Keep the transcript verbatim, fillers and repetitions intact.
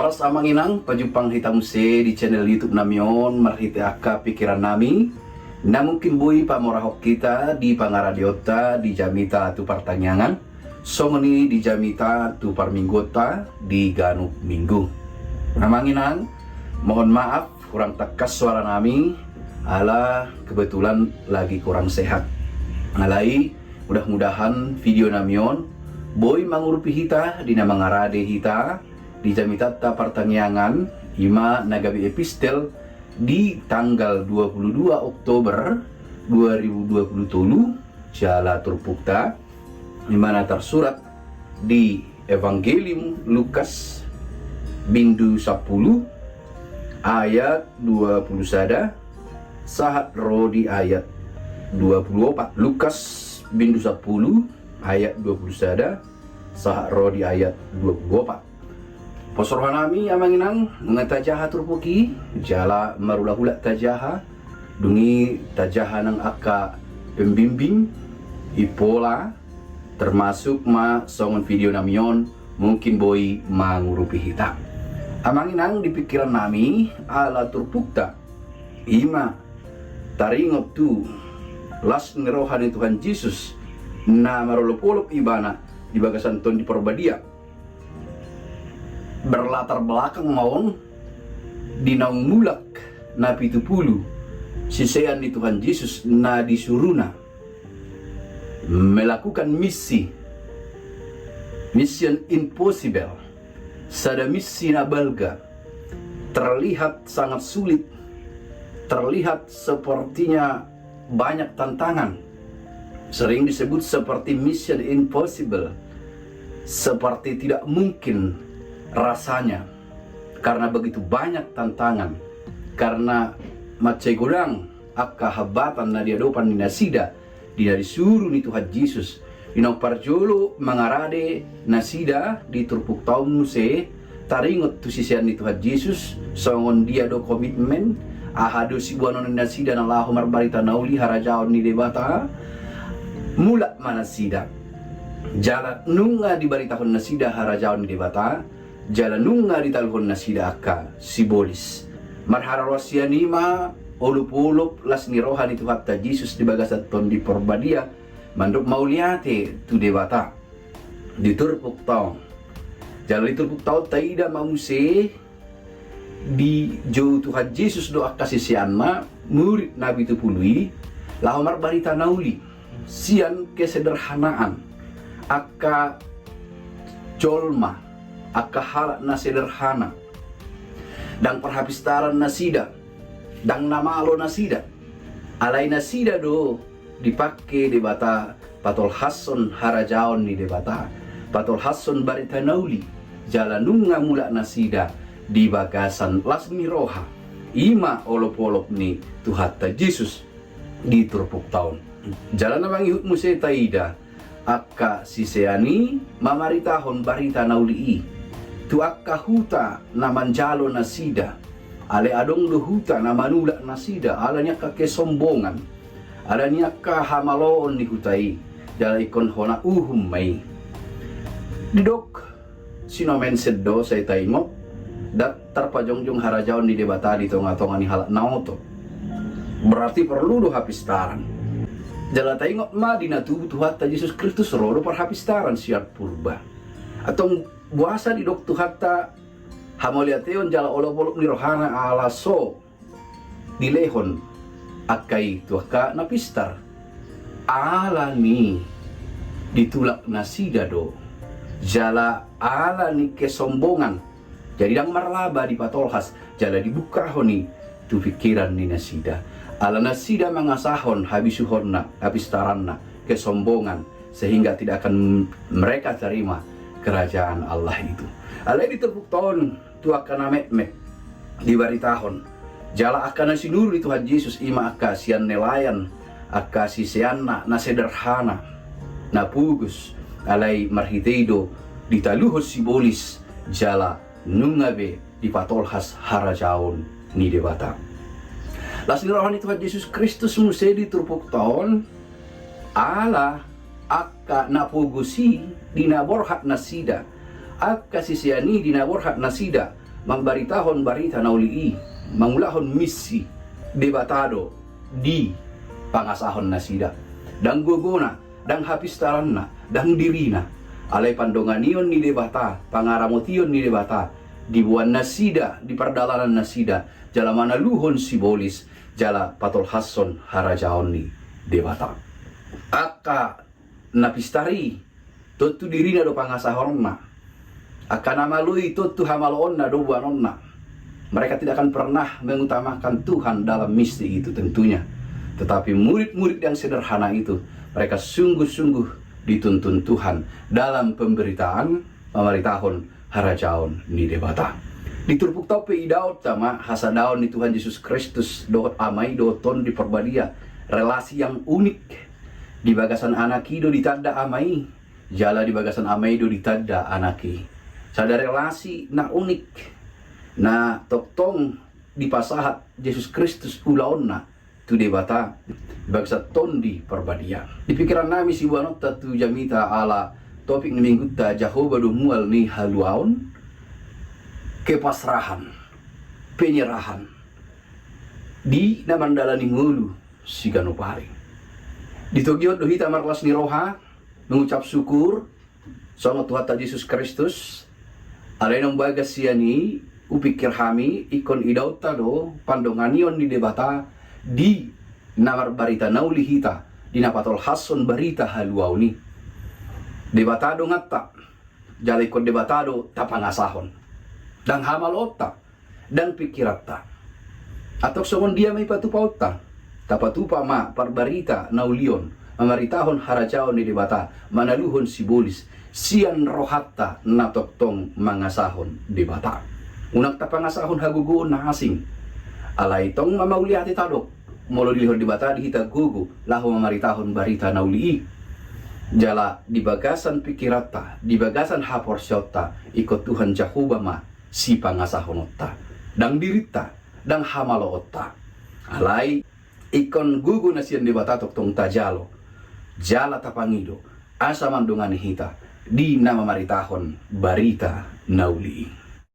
Horas amang inang, pajumpang hita muse di channel YouTube nami on marhite angka pikiran nami na mungkin boi pamorahon hita di pangaradeonta di jamita tu partangiangan, songon i di jamita tu parmingguonta di ganup minggu. Amang inang, mohon maaf hurang tangkas suara nami, ala kebetulan lagi kurang sehat. Alai mudah-mudahan video nami on boi mangurupi hita di na mangarade hita di jamitanta partangiangan, i ma na gabe epistel di tanggal dua puluh dua Oktober dua ribu dua puluh tolu. Jala turpukta i ma na tarsurat di Evangelium Lukas bindu sampulu ayat dua puluh sada sahat ro di ayat dua puluh opat. Lukas bindu sampulu ayat dua puluh sada sahat ro di ayat dua puluh opat. Pos roha nami amang inang, nunga tajaha turpuk i, jala marulak-ulak tajaha, dung i tajaha nang angka pembimbing, impola, termasuk ma songon video nami on, mungkin boi mangurupi hita. Amang inang, di pikiran nami, ala turpukta, i ma taringot tu las ni roha ni Tuhan Jesus na marolop-olop ibana di bagasan Tondi Parbadia. Berlatar belakang ma on di naung mulak na pitu pulu sisean ni Tuhan Jesus na disuruna melakukan misi, mission impossible, sada misi na balga, terlihat sangat sulit, terlihat sepertinya banyak tantangan, sering disebut seperti mission impossible, seperti tidak mungkin rasanya, karena begitu banyak tantangan, karena mansai godang angka hambatan na diadopan ni nasida di na disuru ni Tuhan Jesus. Di naung parjolo mangarade nasida di turpukta on muse taringot tu sisean ni Tuhan Jesus, songon dia do komitmen, aha do siboanon ni nasida na laho marbarita na uli harajaon ni Debata. Mulak ma nasida, jala nunga dibaritahon nasida harajaon ni Debata, jala nunga ditaluhon nasida angka sibolis. Marharoroan sian i ma olop-olop las ni roha ni Tuhanta Jesus di bagasan Tondi Parbadia, mandok mauliate tu Debata. Di turpukta on, jala di turpukta on taida ma muse dijou Tuhan Jesus do angka siseanna, murid na pitu pulu i, laho marbarita na uli sian kesederhanaan. Angka jolma, angka halak na sederhana, ndang parhapistaran nasida, ndang na malo nasida. Alai nasida do dipangke Debata patolhashon harajaon ni Debata, patolhashon barita na uli, jala nunga mulak nasida di bagasan las ni roha, i ma olop-olop ni Tuhanta Jesus di turpukta on. Jala na mangihut muse taida, angka sisean i mamaritahon barita na uli i tu angka huta na manjalo nasida. Alai adong do huta na manulak nasida ala ni angka kesombongan, ala ni angka hamaloon ni huta i, jala ingkon hona uhum ma i. Didok, sinomensen do sai taingot, ndang tarpajongjong harajaon ni Debata di tonga-tonga ni halak na oto. Berarti porlu do hapistaran. Jala taingot ma di na tubu Tuhanta Jesus Kristus ro do parhapistaran sian purba. Antong boasa didok Tuhanta hamauliateon jala olop-olop ni rohana ala so dilehon angka i tu angka na pistar? Ala ni ditulak nasida do, jala ala ni kesombongan. Jadi ndang marlaba dipatolhas jala dibungkahon i tu pingkiran ni nasida. Ala nasida mangasahon habisuhonna, hapistaranna, kesombongan, sehingga tidak akan mereka terima kerajaan Allah itu. Alai di turpukta on tu angka na metmet dibaritahon. Jala angka na sinuru ni Tuhan Jesus i ma angka sian nelayan, angka siseanna na sederhana, na pogos, alai marhite i do ditaluhon sibolis, jala nunga be dipatolhas harajaon ni Debata. Las ni roha ni Tuhan Jesus Kristus muse di turpukta on, ala angka na pogos i di na borhat nasida, angka sisean i di na borhat nasida, mambaritahon barita na uli i, mangulahon misi Debata do dipangasahon nasida. Ndang gogona, ndang hapistaranna, ndang dirina. Alai pandonganion ni Debata, pangaramotion ni Debata, diboan nasida di pardalanan nasida, jala manaluhon sibolis, jala patolhashon harajaon ni Debata. Angka na pistar i, tontu dirina do pangasahonna. Angka na malo i, tontu hamaloonna do boanonna. Mereka tidak akan pernah mengutamakan Tuhan dalam misi itu tentunya. Tetapi murid-murid yang sederhana itu, mereka sungguh-sungguh dituntun Tuhan dalam pemberitaan, mamaritahon harajaon ni Debata. Di turpukta on pe idaonta ma hasadaon ni Tuhan Jesus Kristus dohot Ama i dohot Tondi Parbadia, relasi yang unik. Di bagasan Anak i do ditanda Ama i, jala di bagasan Ama i do ditanda Anak i. Sada relasi na unik, na tongtong dipasahat Jesus Kristus ulaonna tu Debata, bagasan Tondi Parbadia. Di pikiran nami siboanonta tu jamita ala topik ni minggunta Jahowa do mual ni haluaon, kepasrahan, penyerahan di na mandalani ngolu siganup ari. Ditogihon do hita marlas ni roha, mengucap syukur, songon Tuhanta Jesus Kristus, alai na umbagas sian i, hupikir hami, ingkon idaonta do pandonganion ni Debata di na marbarita na uli hita, di na patolhashon barita haluaon i. Debata donganta, jala ingkon Debata do tapangasahon. Ndang hamaloonta, ndang pikiranta. Antong songon dia ma i patupaonta? Tapatupa ma parbarita na uli on, mamaritahon harajaon ni Debata, manaluhon sibolis sian rohanta na tongtong mangasahon Debata. Unang tapangasahon hagogoon na asing. Alai tong ma mauliate tadok, molo dilehon Debata di hita gogo laho mamaritahon barita na uli i. Jala di bagasan pikiranta, di bagasan haporseaonta, ingkon Tuhan Jahowa ma sipangasahononta, ndang dirinta, ndang hamaloonta. Alai ingkon gogo na sian Debata tongtong tajalo, jala tapangido, asa mandongani hita di na mamaritahon barita na uli i.